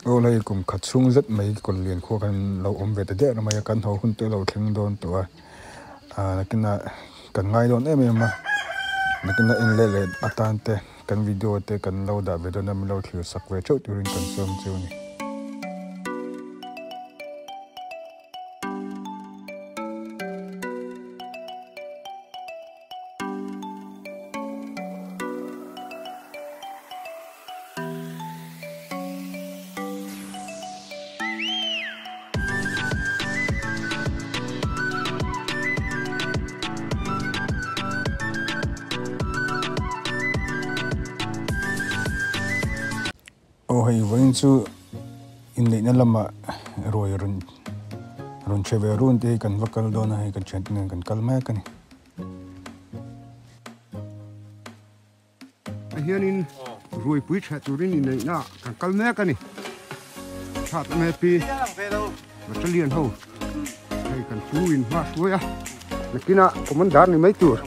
Aw hei kum khat chhung zet mai Kawllian khua khan lo awm ve ta der mai a, kan haw hun te a lo thleng dawn tawh a, ah nakinah kan ngai dawn em em a, nakinah en leh leh atan te kan video te kan lo dah ve dawn a, min lo thlir sak ve theuh turin kan sawm cheu a ni. Aw hei vawiin chu inneihna lamah ruai rawn rawn che ve run te hi kan va kal dawn a hei kan thiante nen kan kal mek a ni. A hianin ruaipui ṭheh turin inneihna kan kal mek a ni. Thlat ame pi battalion ho hei kan pu in hma hruai a nakinah commander ni mai tur.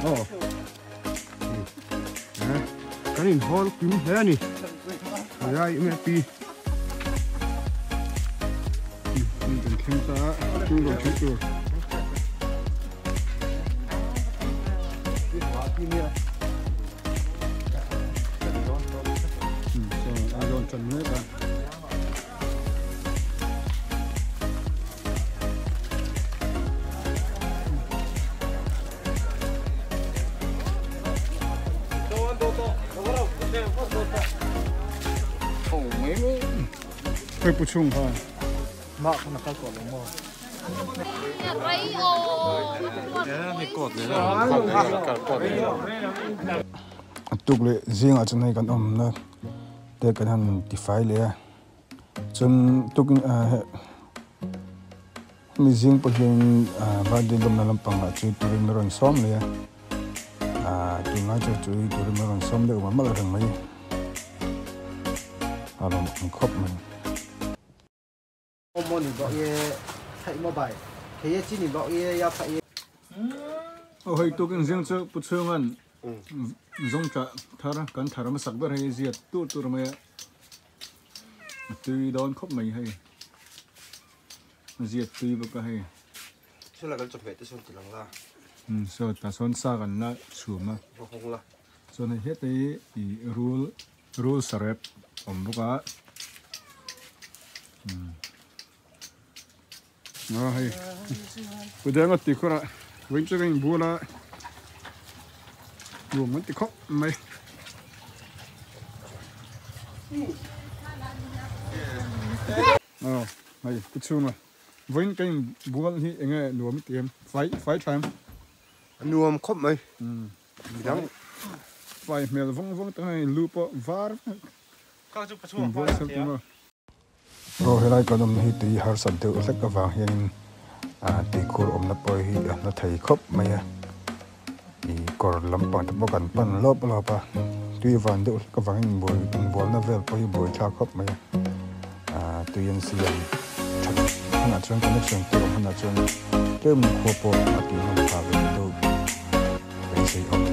Aw kan inhawl kim hle a ni. Helai ame pi kan thleng ta a chu rawn ṭheh tur. Hei pu chhung kha. A tuk leh zingah chuan hei kan awmna te kan han tifai leh a chuan tukin ah hemi zing pawh hian birthday lawmna lampangah chu turin a rawn sawm leh a ah tunlai chu chu turin a rawn sawm deuh malh malh reng mai a rawn awm khawp mai. Aw hei tukin zing chu Pu Chhunga'n zawngṭah thar kan thar hmasak ber hei ziat tur tur mai a, a tui dawn khawp mai hei, a ziat tui bawk a hei. Saw tah sawn sa kan la chhum a, chuan hei heta hi ih rul Rul sarep awm bawk a. A hei Pudenga ti khawr ah vawiin chu ka inbual a nuam an ti khawp mai. Aw hei pu chhunga vawiin ka inbual hi enge nuam i ti em fai fai tha em? Nuam khawp mai. Midang fai hmel vawng vawng tak a lu pawh var vek in buai chho tum a. Aw helai kan awmna hi tui harsat deuh hlek avang hianin ah tuikhur awmna pawh hi a hla thei khawp mai a ih kawr lampang te pawh kan pan lawp lawp a tui van deuh hlek avangin inbual inbualna vel pawh hi buaithlak khawp mai a ah tui an siam that hunah chuan connection tur awm hunah chuan tlem khua pawh a tih nawm phah ve deuh. Beisei awm.